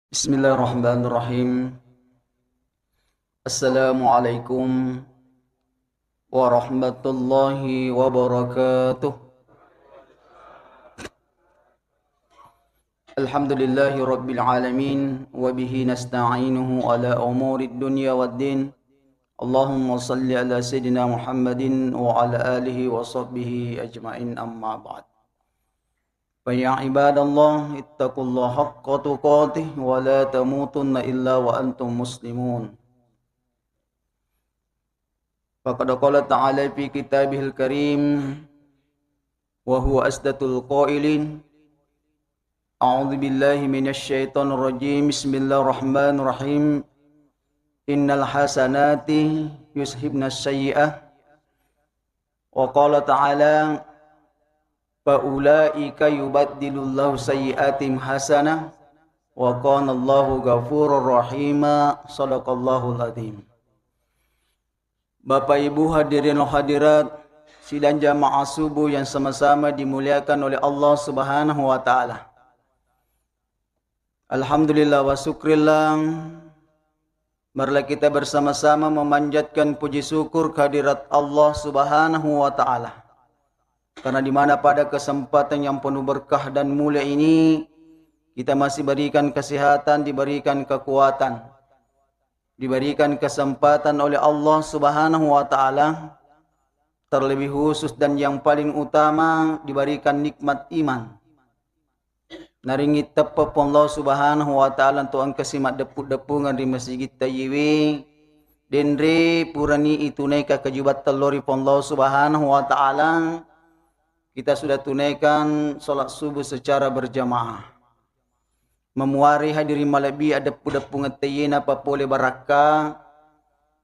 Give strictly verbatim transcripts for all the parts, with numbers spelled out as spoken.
Bismillahirrahmanirrahim. Assalamualaikum warahmatullahi wabarakatuh. Alhamdulillahi rabbil alamin, wa bihi nasta'inuhu ala umurid dunya waddin. Allahumma salli ala sayyidina Muhammadin wa ala alihi wa sahbihi ajma'in, amma ba'd. Fa ya ibadallah, ittaqullaha haqqa tuqatih wa la tamutunna illa wa antum muslimun. Faqad qala ta'ala fi kitabihil karim wa huwa asdaqul qailin. A'udzu billahi minasy syaithanir rajim. Bismillahirrahmanirrahim. Innal hasanati yuzhibnas sayyi'ah. Wa qala ta'ala, fa ulaika yubaddilullahu sayyi'atihim hasanah, wa kana Allahu ghafurur rahima. Sadaqallahul adzim. Bapak Ibu hadirin wal hadirat, sidang jamaah subuh yang sama-sama dimuliakan oleh Allah Subhanahu wa Ta'ala. Alhamdulillah wa syukrillah, marilah kita bersama-sama memanjatkan puji syukur kehadirat Allah Subhanahu wa Ta'ala. Karena di mana pada kesempatan yang penuh berkah dan mulia ini, kita masih berikan kesehatan, diberikan kekuatan, diberikan kesempatan oleh Allah Subhanahu wa Ta'ala, terlebih khusus dan yang paling utama, diberikan nikmat iman. Naringi teppe Puang Allah Subhanahu wa Ta'ala untuk engkasi maddeppu-deppungeng ri masigi tayyiwe, denre purani itunaika kewajibatta lao ri Puang Allah Subhanahu wa Ta'ala, kita sudah tunaikan salat subuh secara berjamaah. Memuari hadirin malebbi, addeppu-deppungeng tayyiwe napapole barakka,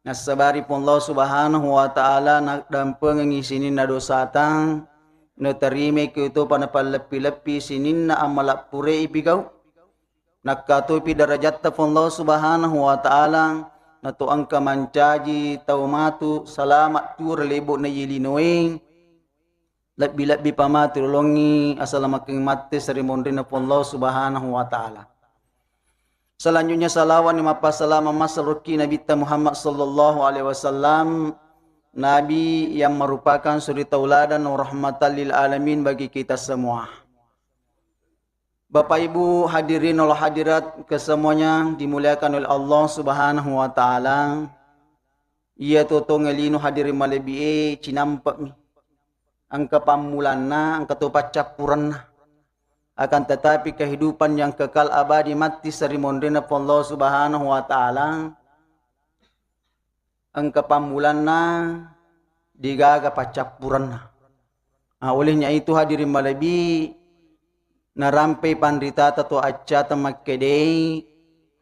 nassabari Puang Allah Subhanahu wa Ta'ala naddampengengi sininna dosata, natarima iko topa napalleppi-leppi sininna amala purae ipigau. Nakkatopi darajatta Puang Allah Subhanahu wa Ta'ala, nato engka mancaji tau matu salama tuo ri lebo'na iye linoe, lebbi-lebbi pa matu lolongi asalamakeng matte sarimonrinna Puang Allah Subhanahu wa Ta'ala. Selanjutnya, salawat ni mappasalama massalukki Nabitta Muhammad sallallahu alaihi wasallam, Nabi yang merupakan suri tauladan wa rahmatan lil alamin bagi kita semua. Bapak Ibu hadirin wal hadirat kesemuanya dimuliakan oleh Allah Subhanahu wa Ta'ala, iya totong lino hadirin malebbi e cinampe'mi. Engka pammulanna, engka to paccappurenna. Akan tetapi kehidupan yang kekal abadi matti sarimonrinna Puang Allah Subhanahu wa Ta'ala, engka pammulanna, degaga paccappurenna. Ah, olehnya itu hadirin malebbi, narampei panritata to accata makkedai,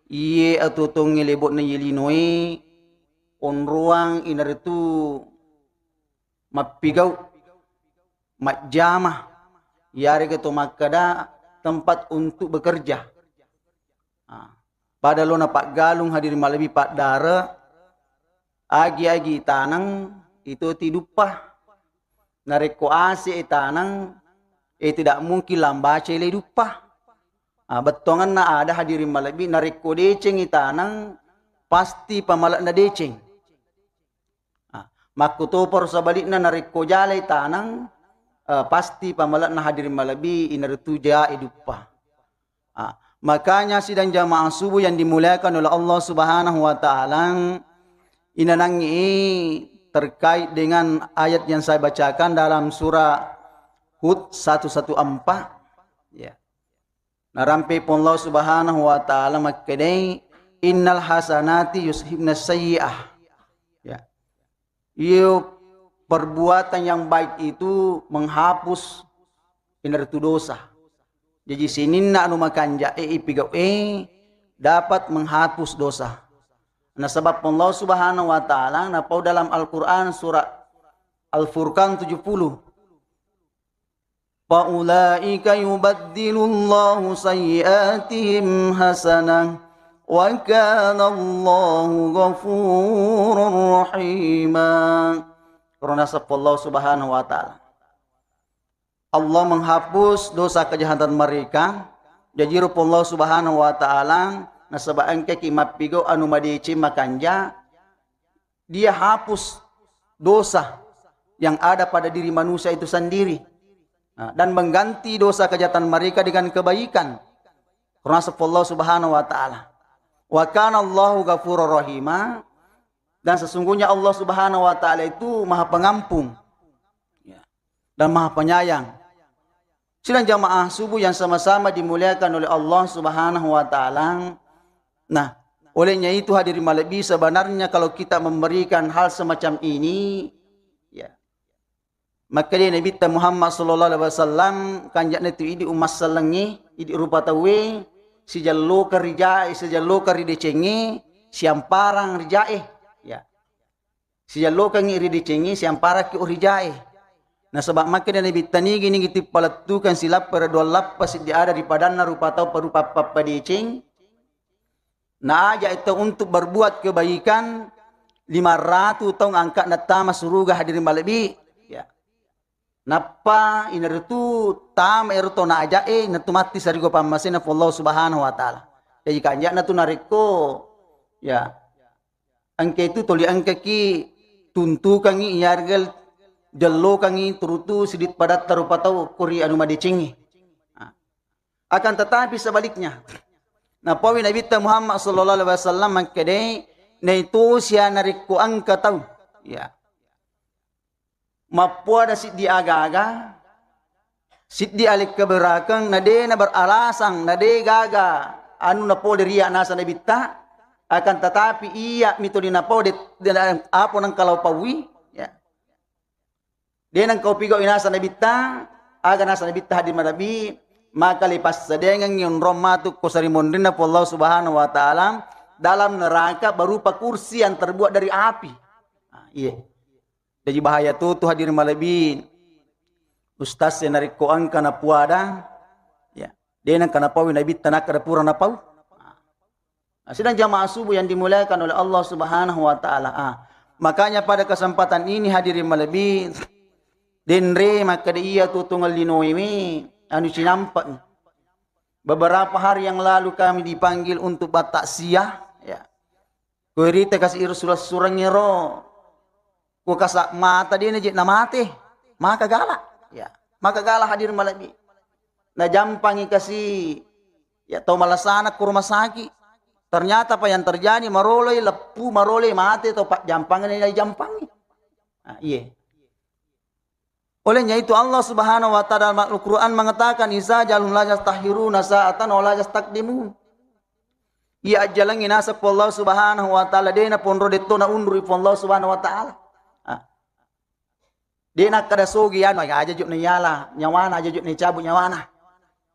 iye atuo tongnge lebo'na iye linoe, onroang inaritu mappigau, majjama, iyarega to makkeda tempat untuk bekerja. Ah, pada lo napaggalung hadirin malebbi paddare, agi-agi taneng itu tiduppa. Narekko ase e taneng, eh, tidak mungkin lambace le duppa. Ah, bettuangenna ada hadirin malebbi, narekko deceng i taneng, pasti pamale'na deceng. Ah, makkutoparo sebalikna, narekko jalai taneng, eh, pasti pamale'na hadirin malebbi inaritu jae duppa. Ah, makanya sidang jamaah subuh yang dimuliakan oleh Allah Subhanahu wa Ta'ala, inanangi terkait dengan ayat yang saya bacakan dalam surah Hud satu satu empat. Ya. Narampe Puang Allah Subhanahu wa Ta'ala makkedai, "Innal hasanati yuzhibnas sayyi'ah." Ya. Iyo perbuatan yang baik itu menghapus inaritu dosa. Jaji sininna anu makanja e ipigau e dapat menghapus dosa. Nasaba Puang Allah Subhanahu wa Ta'ala napau dalam Al-Quran surah Al-Furqan tujuh puluh. Faulaika yubaddilullahu sayyi'atihim hasanah wa kana Allahu ghafurur rahima. Karena sapa Allah Subhanahu wa Ta'ala. Allah menghapus dosa kejahatan mereka, Jaji ro Puang Allah Subhanahu wa Ta'ala, nasaba engkaki mappigau anu madeceng makanja, Dia hapus dosa yang ada pada diri manusia itu sendiri. Nah, dan mengganti dosa kejahatan mereka dengan kebaikan. Karena Allah Subhanahu wa Ta'ala. Wa kana Allahu ghafurur rahima. Dan sesungguhnya Allah Subhanahu wa Ta'ala itu Maha Pengampun. Ya. Dan Maha Penyayang. Sidang jamaah subuh yang sama-sama dimuliakan oleh Allah Subhanahu wa Ta'ala. Nah, olehnya itu, hadirin malebbi, sebenarnya kalau kita memberikan hal semacam ini, ya, maka dia Nabi Muhammad sallallahu alaihi wasallam kanjakna itu idi umma sellengi, idi rupa tauwe, sijalloka rijae, sijalloka ridecengi, siamparang rijae. Ya. Sijallokangngi ri decengnge, siamparakki urijae. Nasaba makkeda Nabitta, nigi-nigi tippalettukang silappa ri dua lappa siddi ada ri padanna rupa tau parupa pappadeceng, naaja itu untuk berbuat kebaikan, lima ratu taung angka'na tama suruga, hadirin malebbi. Ya. Nappa inaritu tama ero tau naajae, natu matti sarigo pammasena Puang Allah Subhanahu wa Ta'ala. Jaji kanja'na tu narekko, ya, engka itu toli engkaki tuntukangngi, iyarega jellokangngi turutu sidit padatta rupa tau ko ri anu madecengnge. Nah, akan tetapi sebaliknya, napaui Nabitta Muhammad sallallahu alaihi wasallam makkedai, naitosi narekko engka tau, ya, mappuada siddi aga-aga, siddi alekkaberakeng, na de na beralasang, na de gaga anu napole ria nasa Nabitta, akan tetapi iya mitoni napau de, de, apa nengka lao paui, ya. De nengka upigau nasa Nabitta, aga nasa Nabitta, hadirin malebbi, maka lipassadengengngi onrong matu ko sarimonrinna Puang Allah Subhanahu wa Ta'ala dalam neraka berupa kursi yang terbuat dari api. Nah, iya. Jaji bahaya tu, tu hadirin malebbi. Ustaz e narekko engka napuada, ya, de nengka napaui Nabitta nakkeda pura napau. Nah, sidang jamaah subuh yang dimuliakan oleh Allah Subhanahu wa Ta'ala. Ah, makanya pada kesempatan ini, hadirin malebbi, denre makkeda iya tu tunggal linoe mi anu cinampa. Beberapa hari yang lalu kami dipanggil untuk bertaksiah, ya. Ko irita kasi iro sura-surangngero, ko kasaq mata de na je namate, maka galak. Ya, maka galak, hadirin malebbi. Najampangi kasi, ya, tau malasana ko rumah sakit. Ternyata apa yang terjadi, maroloi leppu, maroloi mate tau pajjampangeng najampangi. Nah, iye. Olehnya itu Allah Subhanahu wa Ta'ala dalam Al-Quran mengatakan, "Iza jalun la yastahiruna sa'atan wa la yastakdimun." Iya ajjalangngi naseng Puang Allah Subhanahu wa Ta'ala, de na ponro detto na unrui Puang Allah Subhanahu wa Ta'ala. Ah. De na kada sogi anu, aja juk na yala nyawana, aja juk na cabut nyawana.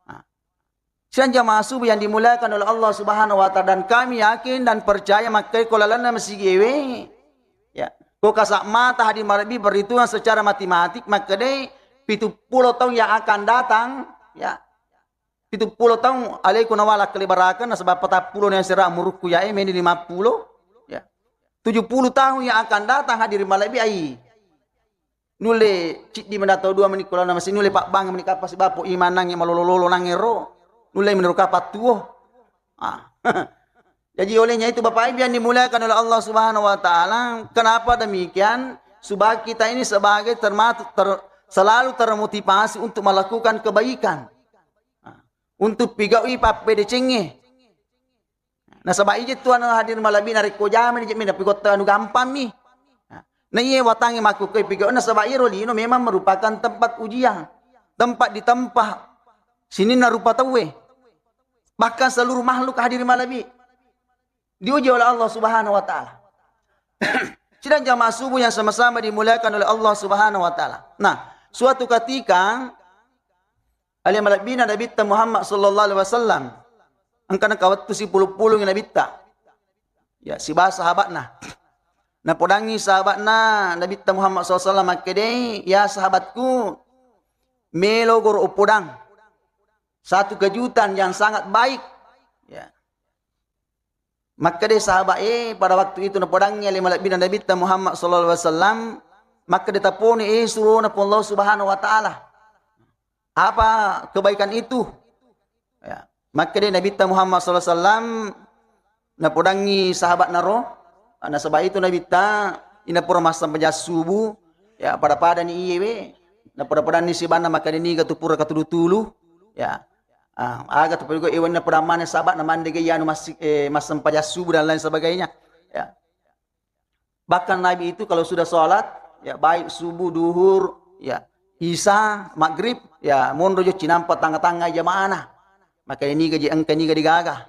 Ah. Siang jamaah subuh yang dimuliakan oleh Allah Subhanahu wa Ta'ala, dan kami yakin dan percaya makkai ko lalenna masigiwe, ya, ko kasaq mata, hadirin malebbi, perhitungan secara matematik, makkedai pitu pulo taung yang akan datang, ya, pitu pulo taung aleko nawala kelebarakeng, nasaba patappulo na sera umurukku yae, meni lima pulo, ya, tujuh puluh tahun yang akan datang, hadirin malebbi, ai nulle ciddi mena tau dua meni ko lalenna masi, nulle pabbang meni kapang sibawa imanangnge malolo-lolo nangero, nulle meni ruka pattuo. Ah. Jadi olehnya itu, Bapak Ibu yang dimuliakan oleh Allah Subhanahu wa Ta'ala, kenapa demikian? Supaya kita ini sebagai termasuk ter-, selalu termotivasi untuk melakukan kebaikan. Ah. Untuk pigaui pappedecengnge. Nasaba ije tu anu, hadirin malebbi, narekko jamani je mi napigotta anu gampang mi. Nah, na iye watangnge makkukkue pigau, nasaba iyaro lino memang merupakan tempat ujian, tempat ditempa sininna rupa tauwe. Bahkan seluruh makhluk, hadirin malebbi, diuji oleh Allah Subhanahu wa Ta'ala. Sidang jamaah subuh yang sama-sama dimuliakan oleh Allah Subhanahu wa Ta'ala. Nah, suatu ketika, ale malebbina Nabitta Muhammad sallallahu alaihi wasallam, engka nengka wettu sipulung-pulungi Nabitta. Ya, sibawa sahabatna. Napodangngi sahabatna Nabitta Muhammad sallallahu alaihi wasallam makkedai, "Ya sahabatku, melo goro upodang satu kejutan yang sangat baik." Ya. Makkeda sahabat e, pada waktu itu napodangngi ale malebbina Nabitta Muhammad sallallahu alaihi wasallam, makkeda taponi e surona Puang Allah Subhanahu wa Ta'ala. Apa kebaikan itu? Ya. Makkeda Nabitta Muhammad sallallahu alaihi wasallam, napodangngi sahabatna ro, nasaba itu Nabitta, ina pura massempajang subuh, ya, pada-padani iyewe, napoda-podanni sibanna makkeda niga tu pura katulu-tulu, ya. Ah, aga tu pura iwanna poda maneng sahabat na mande ga iyanu massi-, eh, massempajang subuh dan lain sebagainya. Ya. Bahkan Nabi itu kalau sudah sholat, ya, baik subuh, duhur, ya, isya, maghrib, ya, monro jo cinampa tangnga-tangnga jamaahna. Makkeda niga je engka, niga digaga.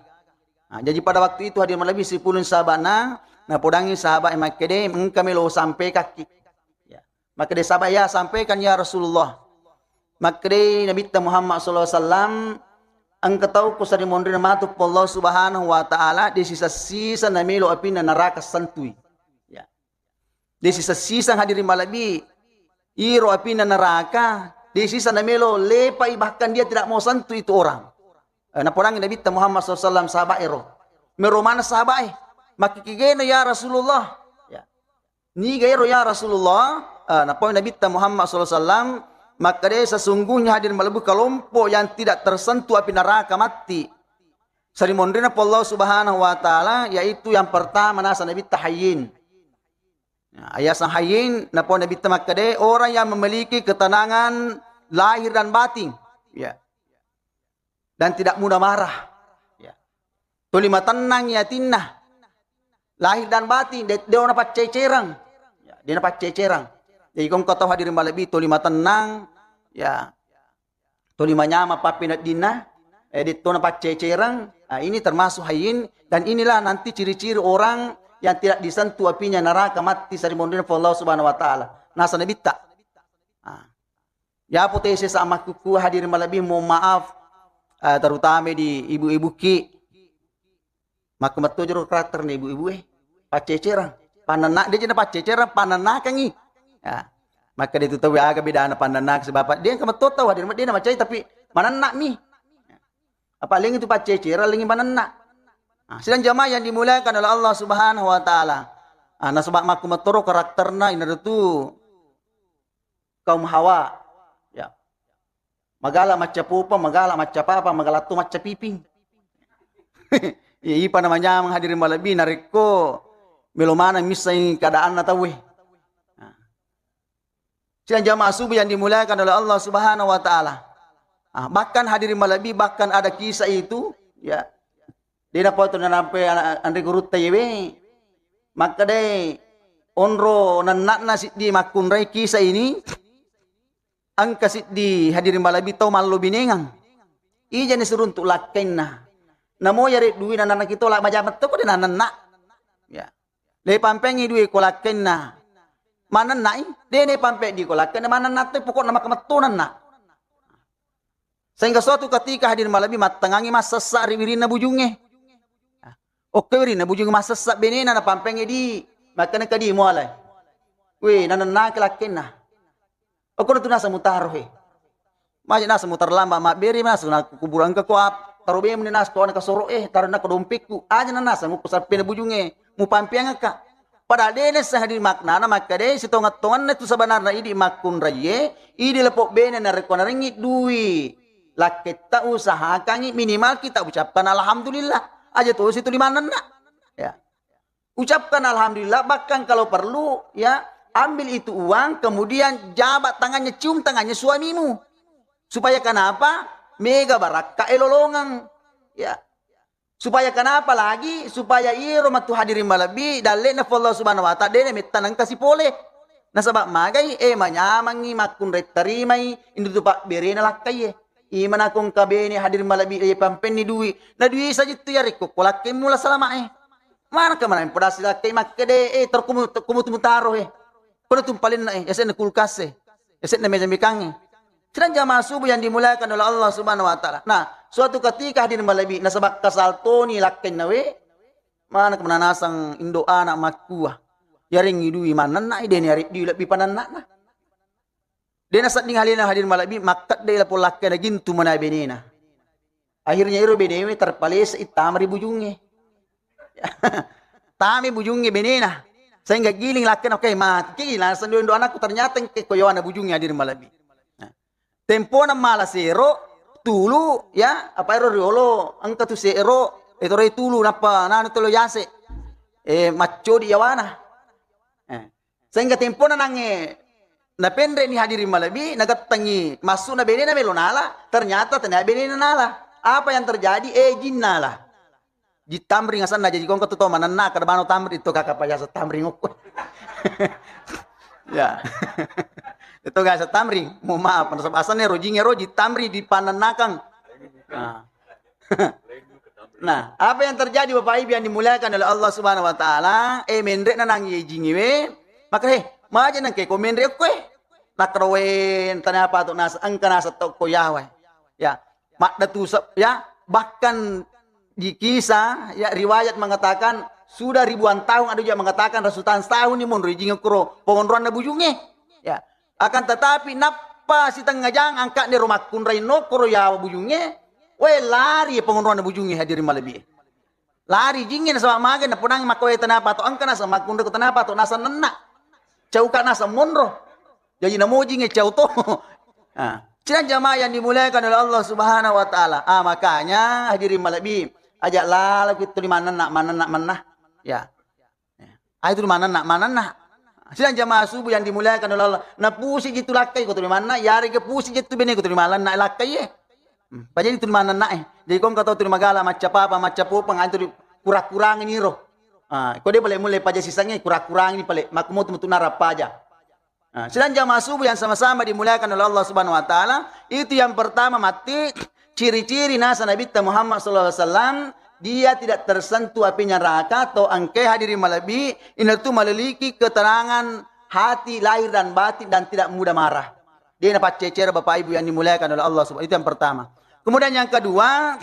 Nah, jadi pada waktu itu hadirin malebbi sipulung sahabatna, napodangngi sahabat yang makkeda, "Engka melo sampaikakki." Ya. Makkeda sahabat, "Ya, sampaikan ya Rasulullah." Makkeda Nabitta Muhammad sallallahu alaihi wasallam, "Engka tau ko sarimonrina matu pu Allah Subhanahu wa Ta'ala, de sisa-sisa namelo apinna neraka sentui." Ya. De sisa-sisa, hadirin malebbi, iro apinna neraka, de sisa namelo lepai, bahkan dia tidak mau sentuh itu orang. Eh, napodangngi Nabitta Muhammad sallallahu alaihi wasallam sahabat ero. Mero mana sahabat e? Makkikigena ya Rasulullah. Ya. Niga ero ya Rasulullah? Eh, napau Nabitta Muhammad sallallahu alaihi wasallam, makkeda sesungguhnya, hadirin malebbi, kelompok yang tidak tersentuh api neraka matti sarimonrina pu Allah Subhanahu wa Ta'ala, yaitu yang pertama nasa Nabitta hayyin. Ya, ayasang hayyin, napau Nabitta makkeda, orang yang memiliki ketenangan lahir dan batin. Ya. Dan tidak mudah marah. Ya. Tuli matennang atinna. Lahir dan batin, de, de ona paccecereng. Ya, de na paccecereng. Jadi, kongko tau, hadirin malebbi, tuli matennang, ya, tuli manyameng pappineddinna, eh, de to na paccecereng. Ah, ini termasuk hayyin, dan inilah nanti ciri-ciri orang yang tidak disentuh apinya neraka matti sarimonrina pu Allah Subhanahu wa Ta'ala. Nasa Nabitta. Ah. Yapo tese sa makkukku, hadirin malebbi, mohon maaf, eh, terutama di ibu-ibuki. Makkumetto jero karakterna ibu-ibu e. Paccecereng. Panenna, de jena paccecereng, panennakengi. Ya. Makkeda tu tau, aga bedana panennakeng si bapak? De engka metto tau, hadirin, de na macai tapi manennami. Apa lengi tu paccecereng, lengi manenna. Nah, sidang jamaah yang dimuliakan oleh Allah Subhanahu wa Ta'ala. Ah, nasaba makkumettoro karakterna, inaro tu kaum Hawa. Ya. Magala macca popa, magala macca papa, magala tu macca piping. Iya, ipa namanyameng, hadirin malebbi, narekko melo maneng misseng keadaanna tauwe. Nah. Sidang jamaah subuh yang dimuliakan oleh Allah Subhanahu wa Ta'ala. Ah, bahkan, hadirin malebbi, bahkan ada kisah itu, ya. De napau tu nanampe ana-, anre gurutta yewe. Makkedai onro nenna'na siddi makkunrai kisah ini, engka siddi, hadirin malebbi, tau mallobinengang. Ijani siruntu lakkainna. Namo yare dui nananaki tola majameng to ko de nanenna. Ya. Le pampengi dui ko lakkainna. Manennai, de ne pampe di ko lakkainna, manenna to, pokokna maka metto nenna. Sehingga suatu ketika, hadirin malebbi, mattengangi massessa ri wirinna bujungnge. Okke wirinna bujungnge massessa benena, napampengi di, makkeda, "Kadi mualai?" "We, nanennaki lakkainna." "Okko tu naseng mutaro he. Maje naseng mutarlamba mabbere, naseng na kuburan ke ko ap-, taro bemu ni naseng ko ana kasoro e, taro na ko dompekku." Aja na naseng ko sappena bujungnge, mupampeangakka. Padahal de nesseng hadirin maknana, makkeda sitongeng-tongenna tu sebenarna idi makkunraie, idi lepo bene narekko narengngi dui lakketta, usahakangi minimal kita ucapkan alhamdulillah. Aja to situ limanenna. Ya. Ucapkan alhamdulillah, bahkan kalau perlu, ya, ambil itu uang, kemudian jabat tangannya, cium tangannya suamimu. Supaya kenapa? Mega barakka e lolongeng. Ya. Supaya kenapa lagi? Supaya iro matu hadirin malebbi, dalle'na fu Allah Subhanahu wa Ta'ala, dena metta nengka sipole. Nasaba magai, eh, manyamangi makkunrai tarimai, indu tu pabberena lakkaie. Imana ko engka bene, hadirin malebbi, eh, pampenni dui. Na dui sajittu yarekko ko lakkaimu la salama e. Mana ke mana podasi lakkai makkede, eh, terkumu, terkumu tu mutaro e. Kono tumpalenna e, yasenna kulkas e. Yasenna meja makangnge. Sidang jamaah subuh yang dimuliakan oleh Allah Subhanahu wa Ta'ala. Nah, suatu ketika, hadirin malebbi, nasaba kesal toni lakkainna we, mana ke mana nasang indo anak makkua. Yarengngi dui manenna, dena yarik dui lebbi panennana. Dena sedding halena, hadirin malebbi, makkedde lapong lakkainna, gintu mana benena. Akhirnya iro benewe terpalese tama ri bujungnge. Tama bujungnge benena. Sehingga giling lakkainna, oke, mati. Ki langsung dua anakku, ternyata engke koyoana bujungnge, hadirin malebbi. Nah, tempona mala sero, tulu, ya, apa ero riolo, engka tu se ero, etoro tulu, nappa nanu tolo yase, eh, maccodi yawana. Eh, sehingga tempona nange, napenre ni hadirin malebbi, nagettengi massu'na benena melo nala, ternyata tania benena nala. Apa yang terjadi? Eh, jin nala. Jin tamring asenna, jaji kongko tu to manenna kada bano tamring to kaka pajasa tamring okko. Ya. Itu gak tamring, mohon maaf, nasaba asenna ro jin ero jin tamring di panennakang. Nah. Nah, apa yang terjadi Bapak Ibu yang dimuliakan oleh Allah Subhanahu wa taala? Eh, menre na nang ye jin iwe, maka he, maja nang ke ko menre okko e. Nakroen tania apa tu nas engka nasa to ko yawa. Ya, madda tu se-, ya, bahkan di kisah, ya, riwayat mengatakan sudah ribuan tahun ada juga mengatakan ratusan tahun ni monro jin kuro pengonroanna bujunge. Ya. Akan tetapi nappa sitengnga jang angka'ni ro makkunrai nokkoro yawa bujunge, we lari pengonroanna bujunge hadirin malebbi. Lari jingnge nasaba mage naponangi makkoe tanapa to engka naseng makkunrai ko tanapa to naseng nenna. Cauka naseng monro. Jaji namojingnge cau to. Ah, sidang jamaah yang dimuliakan oleh Allah Subhanahu wa taala. Ah, makanya hadirin malebbi, aja lalo ki tuli manenna, manenna, manna. Ya. Ai tu manenna, manenna. Sidang jamaah subuh yang dimuliakan oleh Allah. Napusi ji tu lakkai ko tuli manna, yarega pusi ji tu bene ko tuli manenna lakkai ye. Hmm, paja itu manenna eh. Jadi kong kata tuli magala macca papa, macca popeng, antu di kurang-kurangi niro. Ah, ko de pale mulai paja sisange kurang-kurangi pale. Makmu tu mutu narap paja. Nah, sidang jamaah subuh yang sama-sama dimuliakan oleh Allah Subhanahu wa taala, itu yang pertama matti ciri-ciri nasa Nabitta Muhammad sallallahu alaihi wasallam, dia tidak tersentuh api neraka atau engke hadirin malebbi, inatu maleliki keterangan hati lahir dan batin dan tidak mudah marah. Dia napaccecera Bapak Ibu yang dimuliakan oleh Allah Subhanahu, itu yang pertama. Kemudian yang kedua,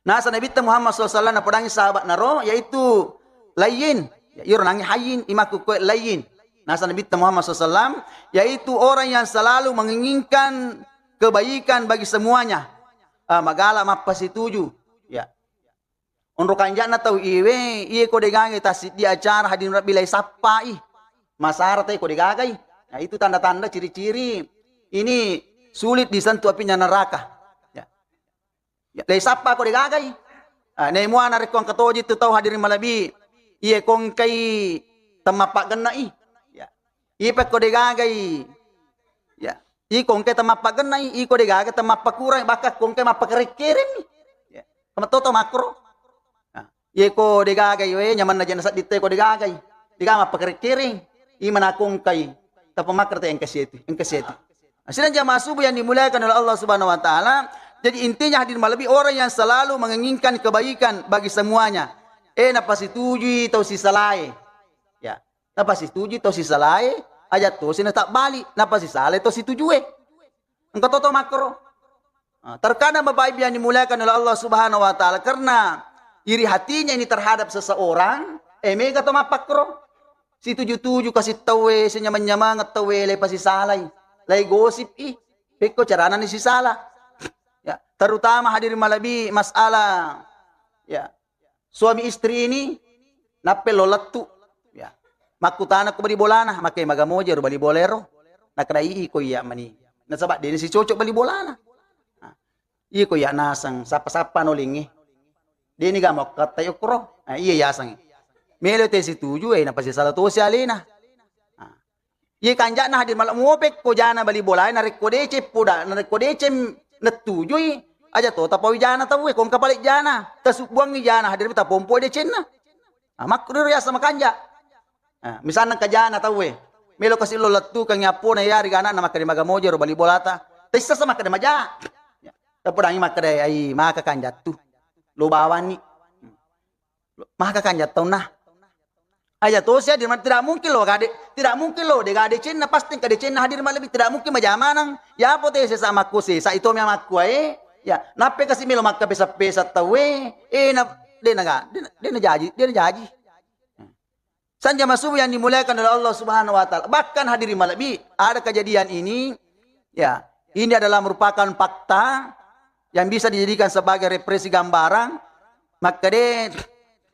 Nasa Nabitta Muhammad sallallahu alaihi wasallam napodangi sahabat naro, yaitu layyin. Ya, iro nangi hayyin, imakku koe layyin. Nasa Nabitta Muhammad sallallahu alaihi wasallam, yaitu orang yang selalu menginginkan kebaikan bagi semuanya. Ah, magala mappasituju. Ya. Onro kanjana tau iwe, iye ko degaga tassiddi acara hadirin rabbi lai sappai. Masara te ko degagai. Nah, itu tanda-tanda ciri-ciri ini sulit disentuh apinya neraka. Ya. Ya, le sappa ko degagai. Ah, ne mua narekko engka toji tu tau hadirin malebbi. Iye kongkai temmappaggenna i. Ya. Iye pekko degagai. Ya. I kongkai temmappaggenna i, iko degaga temmappakurang, bakka kongkai mappakereng-kereng ni. Ya. Sama toto makro. Nah, iye ko degagai we, nyamanna jana saddi te ko degagai. Degaga mappakereng-kereng. I mana kongkai. Tappa makro te engka sieti, engka sieti. Nah, sidang jamaah subuh yang dimuliakan oleh Allah Subhanahu wa taala, jadi intinya hadirin malebbi orang yang selalu menginginkan kebaikan bagi semuanya. Eh, napasitujui tau sisalae. Ya, napasitujui tau sisalae, aja tosi natabbali, napasisalai tau situjue. Engka toto makro. Nah, terkadang Bapak Ibu yang dimuliakan oleh Allah Subhanahu wa taala, karena iri hatinya ini terhadap seseorang, eh, mega to mappakro. Situju-tuju kasi tauwe, sinyameng-nyamengeng tauwe, lai pasisalai, lai gosip i, pekko carana ni sisala. Ya, terutama hadirin malebbi masalah, ya, suami istri ini nappe lo lettu. Ya. Makkutana ko bali bolana, makke magamoja ro bali bola ero. Nakada iko iya mani. Nasaba deni si cocok bali bolana. Nah, iko iya naseng sappa-sappa nolingi. Deni ga mokkatta yokro. Nah, iya yaseng. Melo te situju, eh, napasisala tosi alena. Nah, Iye kanja'na hadir mala muopekko jana bali bolae, narekko deceng poda, narekko deceng nettujui, aja to tapaui jana tauwe, ko engka pale jana, tasubbuangngi jana hadir tapompo decenna. Ah, makkudo riasa makanja. Ah, misalna engka jana tauwe, melo kasi lo lettukengngi appona iya ri ana'na makkeda maga moja ro bali bolata. Tessasa makkeda maja. Ya, tapodangi makkeda ai maka kanjattu. Lo bawanni. Maka kanja taunna. Aja tosi hadir, tidak mungkin lo gade, tidak mungkin lo de gade cenna, pasti engka decenna hadir malebbi, tidak mungkin maja maneng. Ya apa te sesa makku sesa itu mia makku ae. Ya, nappe kasi melo makka pesa-pesa tauwe. Eh, na, de na ga, de na, de na jaji, de na jaji. Sanja masubu yang dimuliakan oleh Allah Subhanahu wa taala. Bahkan hadirin malebbi, ada kejadian ini, ya, ini adalah merupakan fakta yang bisa dijadikan sebagai referensi gambaran. Makkede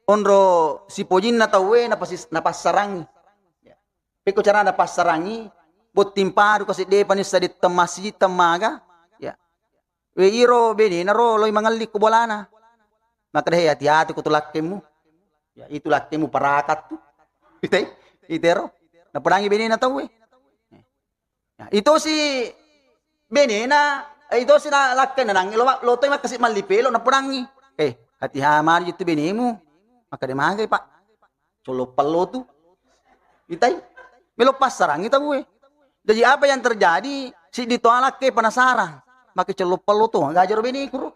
onro sipojinna tauwe napasi-, napassarangi. Ya. Pekko cara napassarangi, botting paru kasi depa nissa di temmasiji temmaga. Ya. We, iro benena ro loi mangelli ko bolana. Makkeda, "He, hati-hati ko tu lakkemu. Ya, itu lakkemu parakat tu." Itai, itero. Napedangi benena tauwe. Ya, itu si benena, eh, itu si na-, lakkena nangi lo, lo toi makkasi malli pelo napedangi. "Eh, hati-hati mari itu benemu." Makkeda, "Magai, Pak." Collo pello tu. Itai. Melo passarangi tauwe. Jadi apa yang terjadi? Siddi to alakke penasaran. Make collo pello tu, gajaro beneku ro.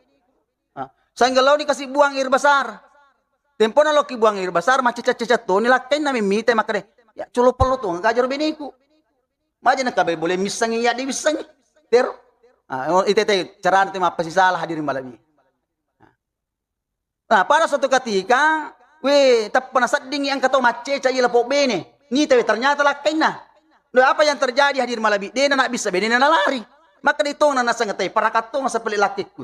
Ah, sehingga lao dikasih buang air besar. Tempona lo ki buang air besar, maceca-ceca toni lakkainna memmita makkeda, "Ya, collo pello tu, gajaro beneku." Maja nakabe boleh missangi, ya diwissangi. Tero. Ah, ite te carana te mappasisala hadirin malebbi. Nah, pada suatu ketika, we, tappa naseddingi engka tau macceca iya lapo bene. Nita we, ternyata lakkainna. Lo, apa yang terjadi hadir malebbi? Dena nak bisa bene na lari. Maka ditongna naseng tai parakatto sapele lakkekku.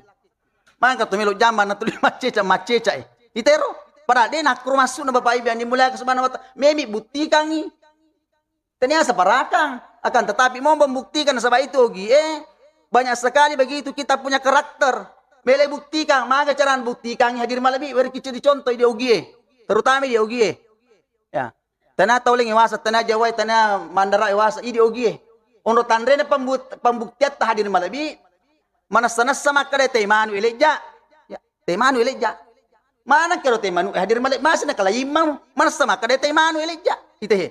Maka tu melo jaman na tuli macceca, macceca e. Itero. Padahal dena akkuru masuk na Bapak Ibu yang dimuliakan subhanahu wa ta'ala. Memi buktikangi. Tania separakang, akan tetapi mau membuktikan nasaba itu ogie, banyak sekali begitu kita punya karakter. Mele buktikan, maga cara buktikan hadir malebbi, weri kici dicontoh di ogie, terutama di ogie. Ya. Tania tau leng iwasa, tania Jawa, tania Mandara iwasa, idi ogie. Onro tanrena pembut-, pembuktiatta hadir malebbi, manessa-nessa makkeda te manu elejja. Ya. Te manu elejja. Mana kero te manu hadir malebbi, masih nakalaimma. Manessa makkeda te manu elejja. Ite he.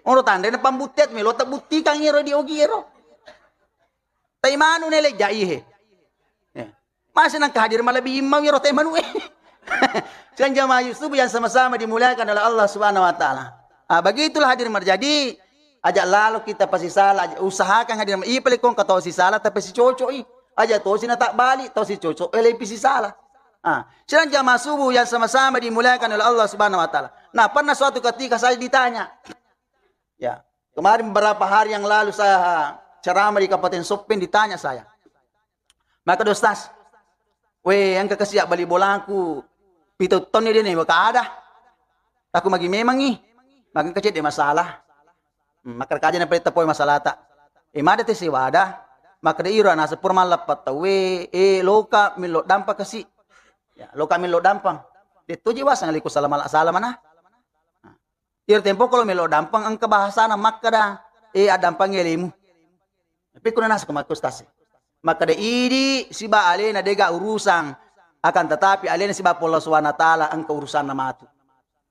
Onro tanrena pambuttiat melo tabuktikan ero di ogi ero. Te manu ne elejja ihe. Ya. Masih nangka hadir malebbi imma ero te manu e. Siang jamaah Yusuf yang sama-sama dimuliakan oleh Allah Subhanahu wa Ta'ala. Ah, begitulah hadir marjadi. Aja lalo kita pasisala, aja usahakan hadir. Iya pale kong kata sisala tapi si cocok i. Aja tosi na tak balik, tosi cocok, eh, lepi sisala. Ah, sedang jamaah subuh yang sama-sama dimuliakan oleh Allah Subhanahu wa Ta'ala. Nah, pernah suatu ketika saya ditanya. Ya, kemarin beberapa hari yang lalu saya ceramah di Kabupaten Soppeng, ditanya saya. Maka, "Ustaz, we, engka kasi bali bolaku, pitu tonni dene maka ada. Aku magi memangi, maka engka cedde masalah." Hmm, maka kaja na pale tapoi masalata. E, mada te sewada, maka de iro naseng pura malleppa tauwe, e, loka millo dampang kasi. Ya, loka millo dampang. De toji wasang liko salamala-, salamana. Nah, iro tempo kalau millo dampang engka bahasana makkada, e, addampang elemu. Tapi kuna naseng ko makku ustaz. Makkada idi siba alena dega urusan, akan tetapi alena siba Allah Subhanahu wa Ta'ala engka urusanna matu.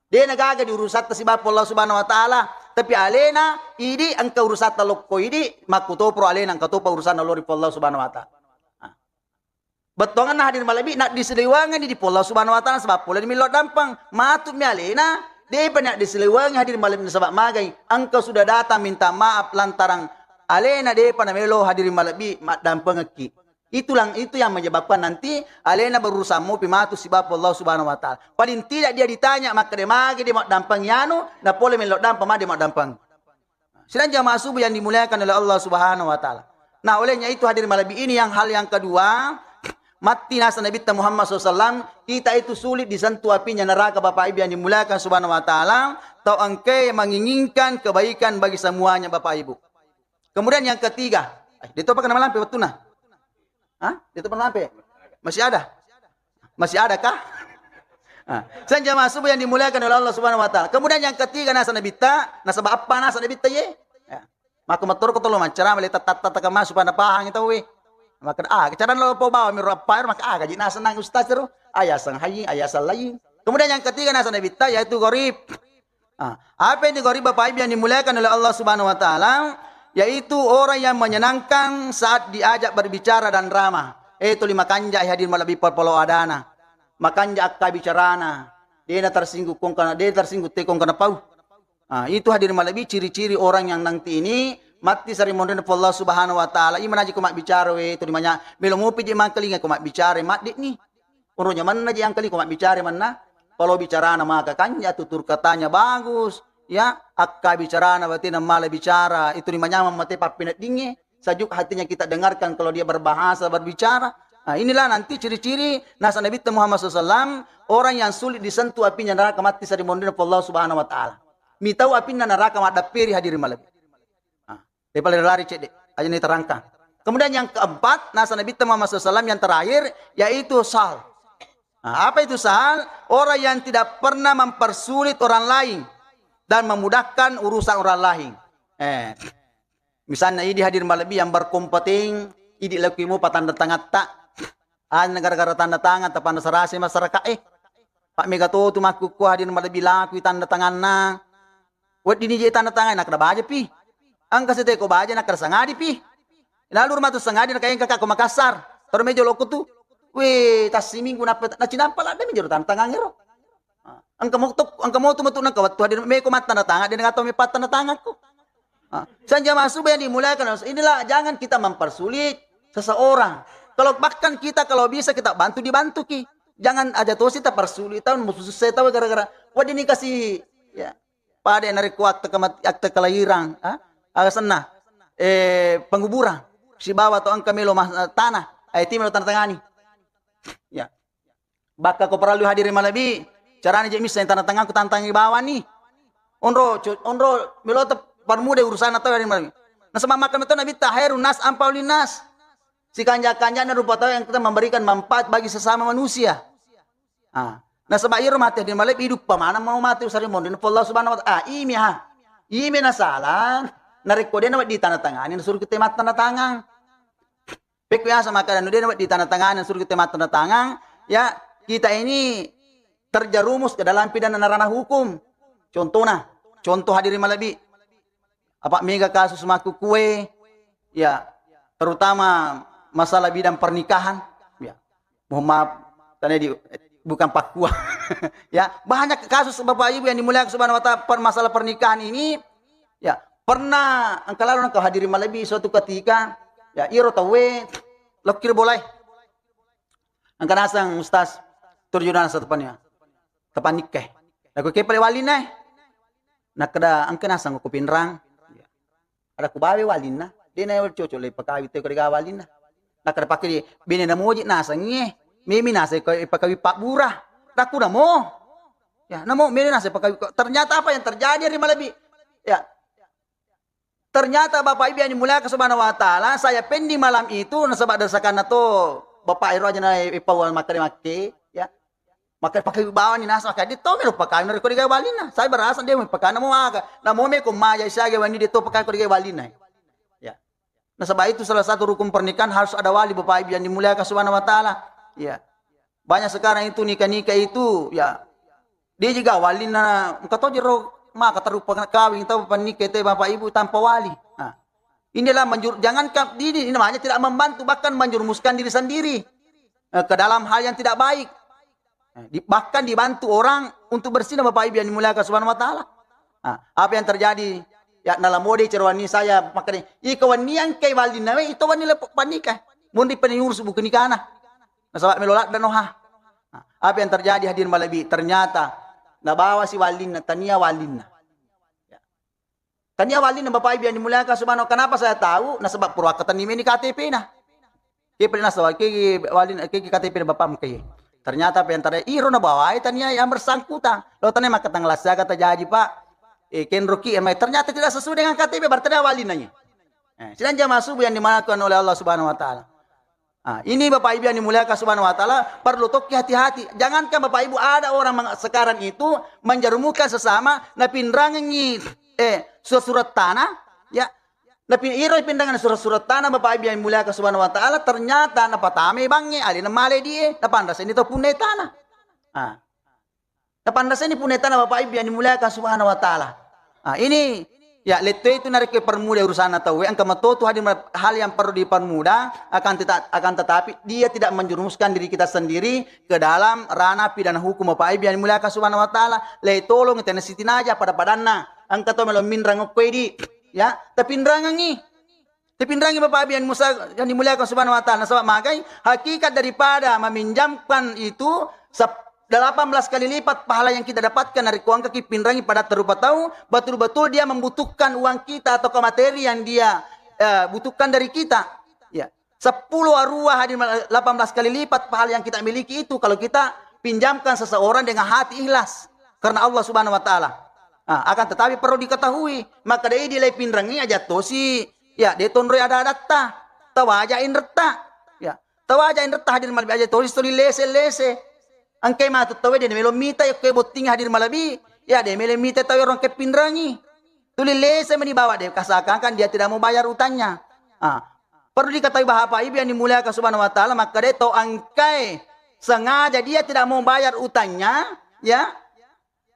De na gaga di urusatta siba Allah Subhanahu wa Ta'ala, tapi alena idi engka urusatta lokko idi, makkutopro alena engka topa urusanna lori Allah Subhanahu wa Ta'ala. Ah. Bettuanganna hadir malebbi, nak disiliwangi di Allah Subhanahu wa Ta'ala sebab pole millo dampang, matu mi alena, depa nak disiliwangi hadir malebbi nasaba magai, engka sudah datang minta maaf lantaran alena depa namelo hadir malebbi maddampengekki. Itulah, itu yang menyebabkan nanti alena berurusan mopi matu siba Allah Subhanahu wa Ta'ala. Paling tidak dia ditanya, makkada magi de maddampangi anu, na pole millo dampang, magi de maddampangi. Sedang jamaah subuh yang dimuliakan oleh Allah Subhanahu wa Ta'ala. Nah, olehnya itu hadir malebbi ini yang hal yang kedua, matti nasa Nabi Muhammad sallallahu alaihi wasallam, kita itu sulit disentuh apinya neraka Bapak Ibu yang dimuliakan Subhanahu wa Ta'ala, tau engke menginginkan kebaikan bagi semuanya Bapak Ibu. Kemudian yang ketiga, eh, dia tu apa kena malampe waktu nah? Hah? Dia tu malampe? Masih ada? Masih ada kah? Ah, sang jamaah subuh yang dimuliakan oleh Allah Subhanahu wa Ta'ala. Kemudian yang ketiga nasa nabitta, nasaba apa nasa nabitta ye? Ya. Maka matur ko tolo mancara mele tatta-tatta kama supaya napahangi tau we. Maka ah, cara lo po bawa miro apa maka ah gaji nasa nang ustaz ro. Ayah sang hayi, ayah sang lain. Kemudian yang ketiga nasa nabitta yaitu gharib. Ah, apa yang digharib Bapak Ibu yang dimuliakan oleh Allah Subhanahu wa Ta'ala, yaitu orang yang menyenangkan saat diajak berbicara dan ramah. Eh, tuli makanja hadir malebbi polo adana. Makanja akka bicarana. Dena tersinggung kong kana, dena tersinggung te kong kana pau. Ah, itu hadir malebbi ciri-ciri orang yang nanti ini matti sari monrena Allah Subhanahu wa Ta'ala. Imana ji ko mabbicara we, tuli manya, melo mopi je mangkalinga ko mabbicara, madde ni. Oro nyamanna je angkali ko mabbicara manna, kalau bicarana maka kanja, tutur katanya bagus, ya, akka bicarana berarti namala bicara, itu ri manyamang mate pappineddingnge, sajuk hatinya kita dengarkan kalau dia berbahasa, berbicara. Nah, inilah nanti ciri-ciri nasa Nabi Muhammad sallallahu alaihi wasallam, orang yang sulit disentuh apinya neraka matti sari monrena Allah Subhanahu wa Ta'ala. Mitau apinna neraka maddapperi hadirin malebbi. Ah. Daripada lari cedde, aja ni terangkan. Kemudian yang keempat, nasa Nabi Muhammad sallallahu alaihi wasallam yang terakhir, yaitu sahal. Nah, apa itu sahal? Orang yang tidak pernah mempersulit orang lain dan memudahkan urusan orang lain. Eh, misalnya idi hadir malebbi yang berkompeten, idi laku mu patanda tangatta. Ah, gara-gara tanda tangan, tapanrasa-rasa masyarakat, eh. Pak mega to tu makkukku hadir malebbi laku tanda tanganna. Weddini je tanda tangan, nakkeda baja pi. Engka sete ko baja, nakkeda sangadi pi. Lalu rumah tu sangadi, nakaengka ko Makassar. Terus meja loko tu. Weh, tassiminggu nappa, nacinampa ladde mi jero tanda tangan ero. Ah, engka moto, engka moto metu nengka wettu hadir meko mattanda tangan, de nengka tau mepattanda tanganku. Ah, sang jamaah subuh yang dimuliakan Allah, inilah, jangan kita mempersulit seseorang. Kalau bahkan kita kalau bisa kita bantu, dibantuki. Jangan aja tosi tapersulit tau, mususah tau gara-gara wedding dikasih, ya. Pada narekko akte kemat-, akte kelahiran, ah, aga senna, eh, penguburan, sibawa to engka melo mas-, tanah, eh, ti melo tanda tangani. Ya. Bakka ko parellu hadiri malebbi, carana je misseng tanda tanganku, tanda tangangi bawani. Onro, co-, onro melo te permudah urusanna tau hadiri malebbi. Nasaba makkeda to Nabitta, "Khairun nas anfa'un linnas." Sikanja-kanjana rupa tau yang kita memberikan manfaat bagi sesama manusia. Ah, nasaba iyaro mate hadiri malebbi, iduppa maneng mau mate usare monri. Napa Allah Subhanahu wa Ta'ala, ah, imi ha. Imi nasalang, narekko de nawedding tanda tangani, nasuruh kita mattanda tangan. Pekko biasa makkeda nu de nawedding tanda tangan, suruh kita mattanda tangan, ya, kita ini terjerumus ke dalam pidana ranah hukum. Contohna, contoh hadiri malebbi. Apa mega kasus makkukue, ya, terutama masalah bidang pernikahan, ya. Mohon maaf, tadi di, bukan pakua. Ya, banyak kasus Bapak Ibu yang dimuliakan Subhanahu wa Ta'ala, per-, masalah pernikahan ini, ya, pernah engka lalo engka hadiri malebbi suatu ketika, ya, iro tauwe lokki ri bolae. Engka naseng Ustaz, turjuna naseng tepania. Tepanikkai. Lako ke pale walinna, eh. Nakkeda engka naseng ko Pinrang. Ya. Ada ku bawe walinna, de na cocok le pakawi te ko dega walinna. Nakkeda pakai bene na moji nasengnge, memi naseng ko pakawi pabbura. Daku namo. Ya, namo mene naseng pakawi. Ternyata apa yang terjadi hari malebbi? Ya. Ternyata Bapak Ibu yang dimuliakan Subhanahu wa Ta'ala, saya pending malam itu nasaba desakanna to Bapak Iro aja na ipauan makkeda makke, ya. Maka pakai bawani nasa, maka dia tahu melo pakai, narekko digawe walinna. Saya berasa dia mau pakai, namo aga, namo meko maja siaga wani dia tahu pakai ko digawe walinna. Ya. Nasaba itu salah satu rukun pernikahan, harus ada wali, Bapak Ibu yang dimuliakan Subhanahu wa Ta'ala. Ya. Banyak sekarang itu nikah-nikah itu, ya, dia juga walinna, engka to jero maka terlupa kena kawin, tau pannikah itu Bapak Ibu tanpa wali. Nah, inilah menjur-, jangankan ini, ini namanya tidak membantu, bahkan menjerumuskan diri sendiri, eh, ke dalam hal yang tidak baik. Eh, di-, bahkan dibantu orang untuk berzina, Bapak Ibu yang dimuliakan Subhanahu wa Ta'ala. Nah, apa yang terjadi? Ya, nalamode ceroani saya, makanya, iko wani yang kai walinna we, itu wani lepo panikah. Mundi peniurus buku nikana. Nasaba melo ladda noha. Nah, apa yang terjadi hadirin malebbi? Ternyata nabawa si walinna, tania walinna. Ya. Tania walinna, Bapak Ibu yang dimuliakan Subhanahu, kenapa saya tahu? Nasaba purwakka tania meni K T P na. Ke pernah sawa, ke, ke walinna, ke, ke K T P na bapakmu ke. Ternyata apa yang terjadi? Iro nabawai tania yang bersangkutan. Lo tania maka tanggal siaga terjadi, Pak. Eh, kenroki, eh, ternyata tidak sesuai dengan K T P, berarti ada walinna. Eh, sidang jamaah subuh yang dimuliakan oleh Allah Subhanahu wa Ta'ala. Ah, ini Bapak Ibu yang dimuliakan Subhanahu wa Ta'ala, perlu tokki hati-hati. Jangankan Bapak Ibu, ada orang meng-, sekarang itu menjerumuskan sesama, napinrangi, eh, surat-surat tanah, ya. Napi-, iro pinrangan surat-surat tanah, Bapak Ibu yang dimuliakan Subhanahu wa Ta'ala, ternyata napatamai bangnge, alena male die, napanrasani to punna tanah. Ah. Napanrasani punna tanah, Bapak Ibu yang dimuliakan Subhanahu wa Ta'ala. Ah, ini, ya, letto itu narekko permudah urusanna tauwe, engka matotu hadir hal yang perlu dipermudah, akan teta-, akan tetapi dia tidak menjerumuskan diri kita sendiri ke dalam ranah pidana hukum, Bapak Ibu yang dimuliakan Subhanahu wa Ta'ala. Le tolong tena sitinaja pada-padanna. Engka to melo minrang okko idi, ya, tapinrangangi. Tapinrangi Bapak Ibu yang musa-, yang dimuliakan Subhanahu wa Ta'ala. Nasaba magai hakikat daripada meminjamkan itu sep-, delapan belas kali lipat pahala yang kita dapatkan dari kuangka kipinrangi pada terupa tahu, betul-betul dia membutuhkan uang kita atau ke materi yang dia, eh, butuhkan dari kita. Ya. Sepuluh arua hadir mal-, delapan belas kali lipat pahala yang kita miliki itu kalau kita pinjamkan seseorang dengan hati ikhlas karena Allah Subhanahu wa Ta'ala. Ah, akan tetapi perlu diketahui, maka dei dilai pinrangi aja tosi, ya, de tonroi ada-adatta. Tawaja inretta. Ya, tawaja inretta hadir malebbi aja tolis tuli lese-lese. Engkai matu tauwe de melo mita yakko botting hadir malebbi. Ya de melo mita tauwe rong kepinrangi. Tuli lese meni bawa de kasakangkan dia tidak mau bayar utangnya. Ah, perlu diketahui Bapak Ibu yang dimuliakan Subhanahu wa Ta'ala, maka de to engkai sengaja dia tidak mau bayar utangnya, ya,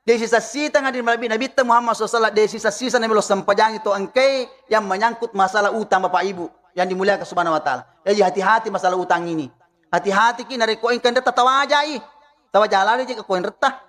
de sisa-sita ngadi Nabi, Nabitta Muhammad sallallahu alaihi wasallam, de sisa-sisa Nabi lo sempajangi to engkai yang menyangkut masalah utang Bapak Ibu yang dimuliakan Subhanahu wa Ta'ala. Jadi hati-hati masalah utang ini. Hati-hati ki narekko engka enretta tawajai. Tawaja lalo je ko enretta.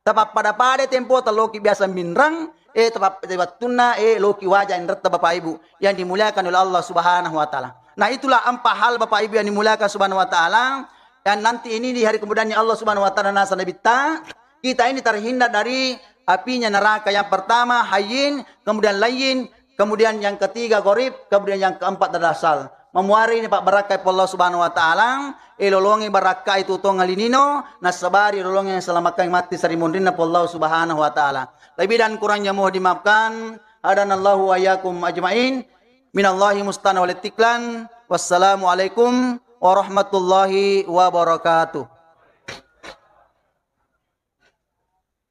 Tapappada-pada tempo taloki biasa minrang, eh, tapap-, wattunna, eh, loki waja enretta Bapak Ibu yang dimuliakan oleh Allah Subhanahu wa Ta'ala. Nah, itulah empat hal Bapak Ibu yang dimuliakan Subhanahu wa Ta'ala, yang nanti ini di hari kemudiannya Allah Subhanahu wa Ta'ala nasa Nabitta, kita ini terhindar dari apinya neraka. Yang pertama hayyin, kemudian layyin, kemudian yang ketiga gorib, kemudian yang keempat adalah sal. Mamuari ini Pak barakkai Puang Allah Subhanahu wa Ta'ala, eh, lolongi barakkai tu tong alinino, nasabari lolongi yang selamatkan mati sari monrinna Puang Allah Subhanahu wa Ta'ala. Lebih dan kurangnya mohon dimaafkan. Hadanallahu wa iyyakum ajma'in. Minallahi musta'an wal istiqlan. Wassalamualaikum warahmatullahi wabarakatuh.